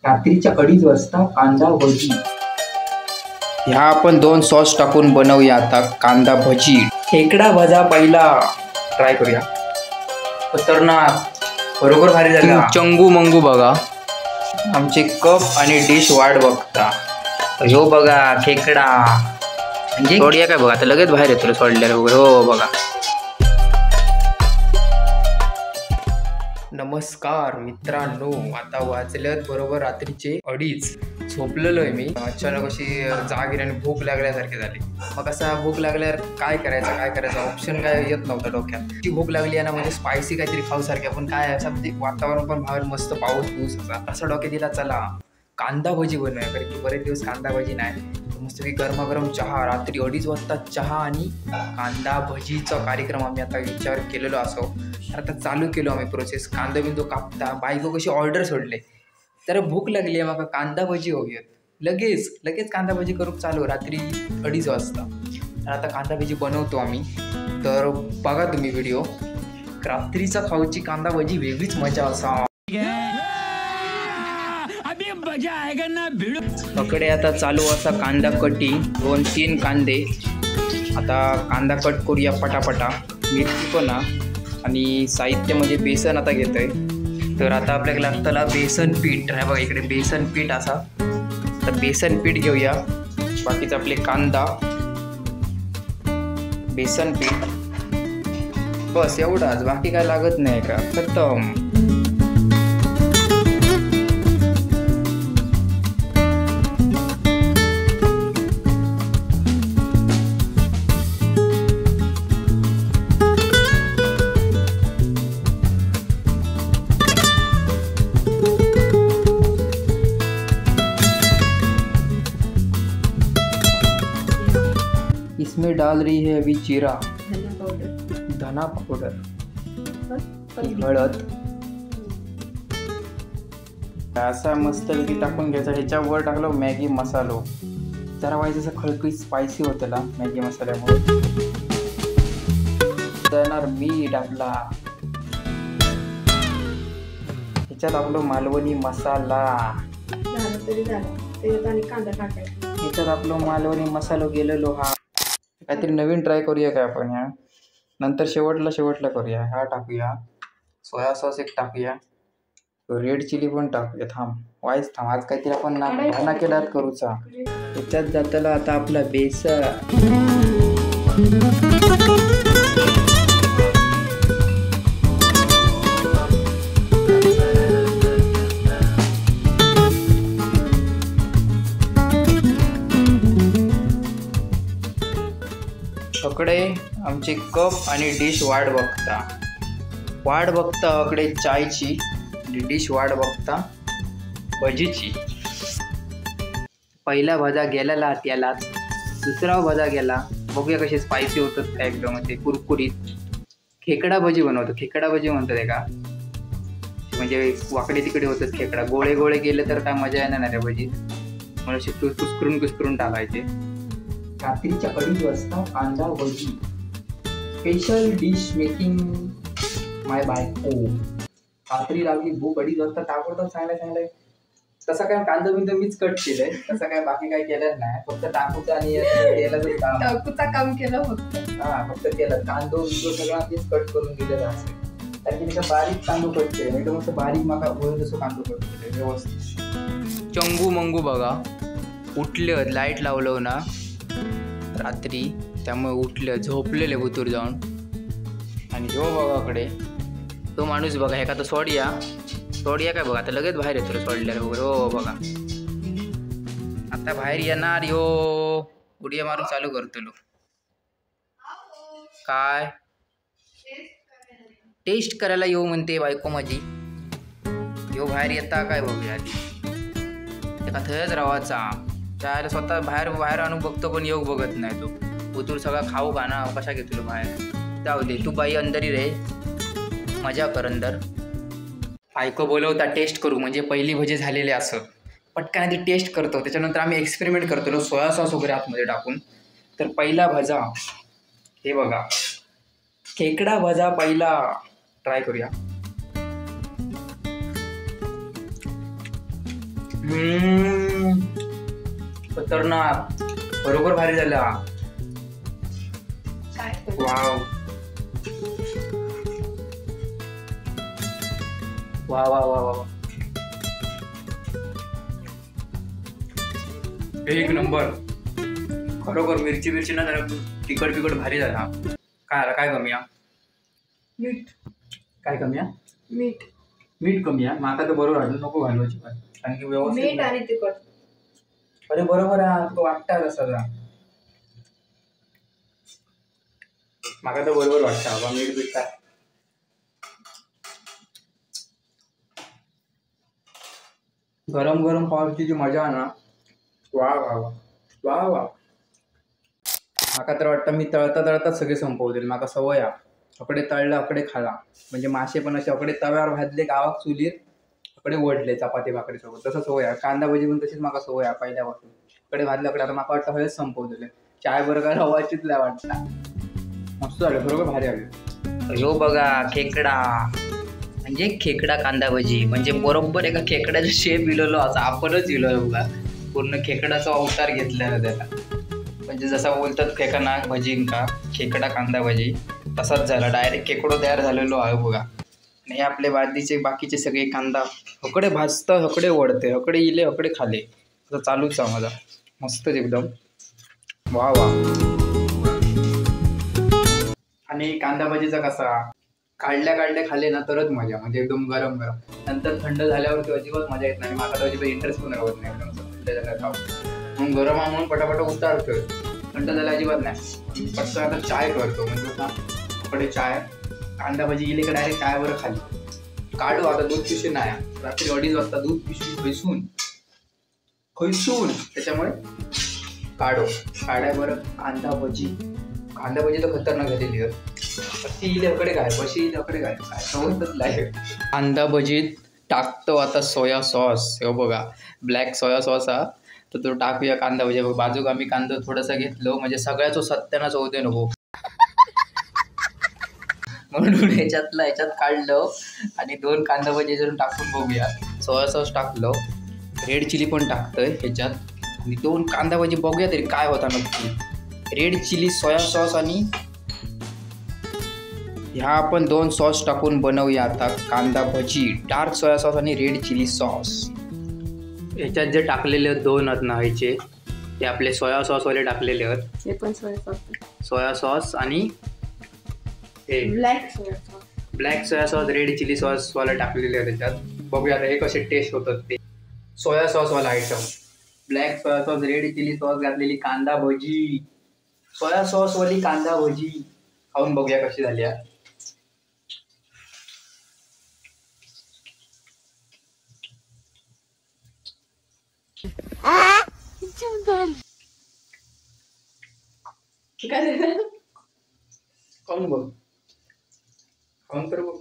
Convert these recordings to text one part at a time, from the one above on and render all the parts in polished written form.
रात्रीच्या 2:30 वाजता कांदा भजी। ह्या आपण 2 सॉस टाकून बनवूया आता कांदा भजी। खेकडा भजा पहिला ट्राय करूया। खतरनाक, बरोबर भारी झाला। चंगू मंगू बघा, आमचे कप आणि डिश वाट बघता। ह्यो बघा खेकडा, म्हणजे सोडूया काय बघा, आता लगेच बाहेर येतो सोडल्यावर वगैरे। हो बघा। नमस्कार मित्रांनो, आता वाजल्यात बरोबर रात्रीचे 2:30। झोपलेलो आहे मी, अचानक अशी जाग येईल आणि भूक लागल्यासारखी झाली। मग असा भूक लागल्यावर काय करायचं काय करायचं ऑप्शन काय येत नव्हतं डोक्यात। ती भूक लागली आहे ना, म्हणजे स्पायसी काहीतरी खाऊसारखी, पण काय असं म्हणजे वातावरण पण बाहेर मस्त पाऊस पाऊस असा असं डोक्यात दिला चला कांदा भजी बनवूया, कारण की बरेच दिवस कांदा भजी नाही। मस्त की गरमागरम चहा, रात्री 2:30 वाजता चहा आणि कांदा भजीचा कार्यक्रम आम्ही आता विचार केलेलो असो। तर आता चालू केलो आम्ही प्रोसेस। कांदा बिंदू कापता बायको कशी ऑर्डर सोडले, तर भूक लागली आहे माका कांदा भजी हवी। लगेच लगेच कांदा भजी करू चालू रात्री 2:30 वाजता। तर आता कांदा भजी बनवतो आम्ही, तर बघा तुम्ही व्हिडिओ। रात्रीचा खाऊची कांदा भजी वेगळीच मजा असा। पकडे आता चालू असा कांदा कटिंग, 2-3 कांदे। आता कांदा कट करूया पटापटा, मिरची पण आणि साहित्य म्हणजे बेसन आता घेतोय। तर आता आपल्याला लागतला बेसन पीठ आहे बघा, इकडे बेसन पीठ असा, तर बेसन पीठ घेऊया। बाकीचं आपले कांदा, बेसन पीठ, बस एवढाच, बाकी काय लागत नाही का, खतम। इसमें डाल रही है अभी जीरा, धना पाउडर, धना पाउडर, हळद, असा मस्तपैकी टाकून घ्यायचा। ह्याच्यावर टाकलो मॅगी मसालो, जरा व्हायचं असं खळखळीत स्पायसी होतं मॅगी मसाल्यामुळे। जाणार मीठ आपला, ह्याच्यात आपलं मालवणी मसाला, ह्याच्यात आपलं मालवणी मसालो गेलेलो। हा काहीतरी नवीन ट्राय करूया काय आपण ह्या नंतर, शेवटला शेवटला करूया। हा टाकूया सोया सॉस एक टाकूया, रेड चिली पण टाकूया। थांब वाईस थांब, आज काहीतरी आपण ना केलात करूचा। त्याच्यात जाताला आता आपला बेसन, कडे आमचे कप आणि डिश वाट बघता, वाट बघता कडे चायची आणि डिश वाट बघता भजीची। पहिला भजा गेलेला त्यालाच, दुसरा भजा गेला, बघूया कसे स्पायसी होतात काय एकदम ते कुरकुरीत। खेकडा भजी बनवतो, खेकडा भजी म्हणतात एका, म्हणजे वाकडे तिकडे होतात खेकडा, गोळे गोळे गेले तर काय मजा येणार नाही भजीत, म्हणून असे कुस्करून कुस्करून टाकायचे। रात्रीच्या 2:30 वाजता कांदा भजी स्पेशल डिश मेकिंग माय बायको। रात्री लागली भूक 2:30 वाजता, ताबडतोब चांगलं चांगलं। तसं काय कांदा बिंदू मीच कट केलंय, तसं काय बाकी काय केलं नाही, फक्त टाकूचा आणि तेलाचं काम, टाकूचा काम केलं फक्त। हा फक्त केलं, कांदो बिंदू सगळं मीच कट करून दिलेलं असेल, कारण की त्याचा बारीक कांदो कट केला, एकदम असं बारीक माका होईल तसं कांदो कट केलं व्यवस्थित। चंगू मंगू बघा उठलं, लाईट लावलं ना रात्री, त्यामुळे उठलं, झोपलेले भुतूर जाऊन। आणि ह्यो बघाकडे तो माणूस बघा, एका तर सोडिया सोडिया काय बघा, आता लगेच बाहेर येतो सोडल्यावर वगैरे। हो बघा आता बाहेर येणार ह्यो, उडिया मारून चालू करतो लो। काय टेस्ट करायला येऊ म्हणते बायको माझी, ह्यो बाहेर येता काय बघूया आधी, एका थंयच रावाचा त्याला स्वतः बाहेर बाहेर आणून बघतो पण योग बघत नाही तो। उतूर सगळा खाऊ का ना कशा घेतलो बाहेर, जाऊ दे तू बाई अंदरी रे, मजा कर अंदर। बायको बोलवता टेस्ट करू, म्हणजे पहिली भजी झालेली असं पटकन आधी टेस्ट करतो, त्याच्यानंतर आम्ही एक्सपेरिमेंट करतो सोया सॉस वगैरे आतमध्ये टाकून। तर पहिला भजा हे बघा, खेकडा भजा पहिला ट्राय करूया। खतरनाक, बरोबर भारी झाला. काय वाव वा वा वा वा, एक नंबर. खरोखर मिरची बिरची ना जरा तिखट बिकट भारी झाला. काय आला, काय कमी आ? मीठ. काय कमी आ? मीठ. मीठ कमी आहे. माका तर बरोबर वाटलं, नको घालू अजिबात, कारण की व्यवस्थित मीठ आणि तिखट. अरे बरोबर आहे, तो वाटता तसा. माका तर बरोबर वाटतं बाबा मीठ बीठ काय. गरम गरम खावायची जी मजा आहे ना, वा वा वा वा वा. माका तर वाटतं मी तळता तळता सगळे संपवतील. माका सवय आहे, अकडे तळलं अकडे खाला. म्हणजे मासे पण असे अकडे तव्यावर भाजले गावात चुलीर, अकडे वडले चपाती भाकरी सोबत, तसं सवय आहे. कांदा भजी पण तशीच माका सवय आहे पहिल्यापासून, अकडे भाजलं अकडे. आता माका वाटतं हळद संपवलेलं. चाय बरं का रवाचीच नाही वाटतं. मस्त झालं, बरोबर भारी आलं. ह्यो बघा खेकडा, म्हणजे खेकडा कांदा भजी, म्हणजे बरोबर एका खेकड्याचा शेप इलेलो असा आपणच इलो बघा. पूर्ण खेकडाचा अवतार घेतलेला त्याला. म्हणजे जसा बोलतात खेकडा नाग भजी का खेकडा कांदा भजी, तसाच झाला. डायरेक्ट खेकडो तयार झालेलो आहे बघा. आणि आपले बादलीचे बाकीचे सगळे कांदा हकडे भाजतं, हकडे वडते, हकडे इले हकडे खाले, असं चालूच आहे माझा. मस्तच एकदम, वा वा. आणि कांदा भजीचा कसा काढल्या काढल्या खाले ना तरच मजा, म्हणजे एकदम गरम गरम. नंतर थंड झाल्यावरती अजिबात मजा येत नाही. मला तर अजिबात इंटरेस्ट पण राहत नाही एकदम थंड झाल्यावर खाऊ. म्हणून गरम आहे म्हणून पटापट उतारतोय, थंड झालं अजिबात नाही. पटकन आता चाय करतो, म्हणजे आता चाय कांदा भजी गेली का डायरेक्ट चाय बरं खाली काढू. आता दूध पिशवी नाही, रात्री 2:30 वाजता दूध पिशवी खैसून खैसून, त्याच्यामुळे काढो काढाय बरं. कांदा भजी, कांदा भजी तर खतरनाक झालेली आहे. पशी इकडे काय, पशी इकडे काय, काय समजतच नाही. कांदा भजीत टाकतो आता सोया सॉस. हे बघा ब्लॅक सोया सॉस हा, तर तो टाकूया कांदा भजी. बघ बाजूक आम्ही कांदा थोडासा घेतलो, म्हणजे सगळ्याचो सत्यानाच होऊ दे नको म्हणून ह्याच्यातला ह्याच्यात काढलं. आणि 2 कांदा भजी जरून टाकून बघूया. सोया सॉस टाकलं, रेड चिली पण टाकतोय ह्याच्यात, आणि 2 कांदा भजी बघूया तरी काय होता नक्की. रेड चिली, सोया सॉस आणि ह्या आपण 2 सॉस टाकून बनवूया आता कांदा भजी. डार्क सोया सॉस आणि रेड चिली सॉस. ह्याच्यात जे टाकलेले 2 आहेत ना ह्याचे, ते आपले सोया सॉसवाले टाकलेले आहेत. हे पण सोया सॉस, सोया सॉस आणि हे black soya sauce, black soya sauce, red chilli sauce वाला टाकलेले आहेत त्याच्यात. बघूया आता हे कसे टेस्ट होतात ते. सोया सॉसवाला item, black soya sauce, red chilli sauce घातलेली कांदा भजी, सोया सॉसवाली कांदा भजी खाऊन बघूया कशी झाली आहे. खाऊन बघ, खाऊन तर बघ.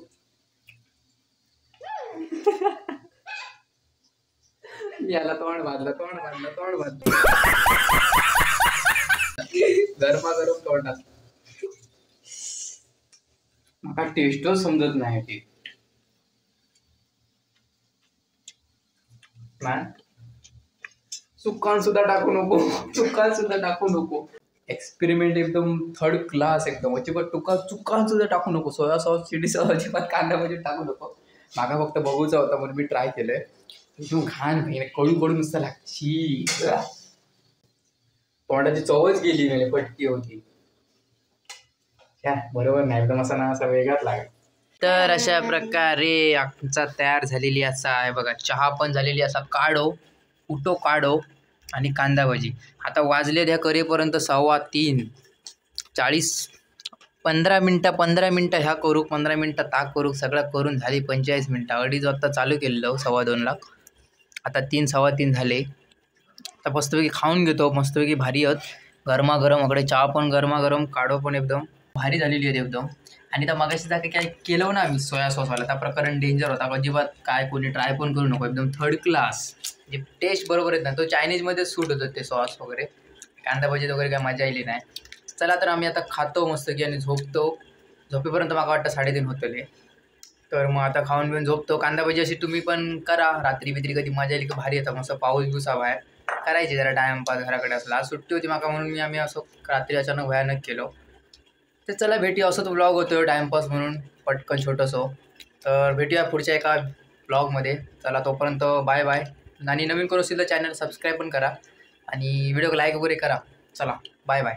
याला तोंड बांधलं, तोंड बांधलं, तोंड बांधलं. गरमागरम तोंडात. मला टेस्टच समजत नाही ती. चुकान सुद्धा टाकू नको, चुकान सुद्धा टाकू नको. एक्सपेरिमेंट एकदम थर्ड क्लास एकदम. अजिबात टुका चुकान सुद्धा टाकू नको. सोया सॉस, चिली सॉस अजिबात कांदा भजी टाकू नको. मागा फक्त बघूचा होता म्हणून मी ट्राय केलंय. एकदम घाण कडू कडू नुसतं लागची, तोंडाची चवच गेली म्हणजे पटकी होती. बरोबर नाही एकदम असा ना असा वेगळाच लागेल. तर अशा प्रकारे आमचा तयार झालेली असा आहे बघा. चहा पण झालेली असा, काढो उठो काढो आणि कांदा भजी. आता वाजले त्या करेपर्यंत 3:15, 40 15 मिनटं, 15 मिनटं ह्या करू, 15 मिनटं ताक करू, सगळं करून झाली 45 मिनटं. 2:30 वाजता चालू केलेलं, 2:15 ला. आता 3 3:15 झाले. आता मस्तपैकी खाऊन घेतो, मस्तपैकी भारी आहेत गरमागरम. अकडे चहा पण गरमागरम, काढो पण एकदम भारी झालेली आहे एकदम. आणि त्या मगाशी जागे काय केलं ना आम्ही सोया सॉसवाला, त्या प्रकरण डेंजर होता. अजिबात काय कोणी ट्राय पण करू नको, एकदम थर्ड क्लास. म्हणजे टेस्ट बरोबर येत नाही. तो चायनीजमध्ये सूट होतो ते सॉस वगैरे, कांदा भजीत वगैरे काय मजा आली नाही. चला तर आम्ही आता खातो मस्तकी आणि झोपतो. झोपेपर्यंत मला वाटतं 3:30 होतले. तर मग आता खाऊन बिऊन झोपतो. कांदा भजी अशी तुम्ही पण करा रात्री बित्री, कधी मजा येईल की भारी येतं. मस्त पाऊस बिऊस बाहेर करायची जरा टाइमपास घराकडे असला. आज सुट्टी होती माका म्हणून मी आम्ही असं रात्री अचानक भयानक केलो. तर चला भेटूया, असंच ब्लॉग होतो टाइमपास म्हणून पटकन छोटंसं. तर भेटूया पुढच्या एका ब्लॉगमध्ये. चला तोपर्यंत बाय बाय. आणि नवीन कोण असेल तर चॅनल सबस्क्राईब पण करा आणि व्हिडिओ लाईक वगैरे करा. चला बाय बाय.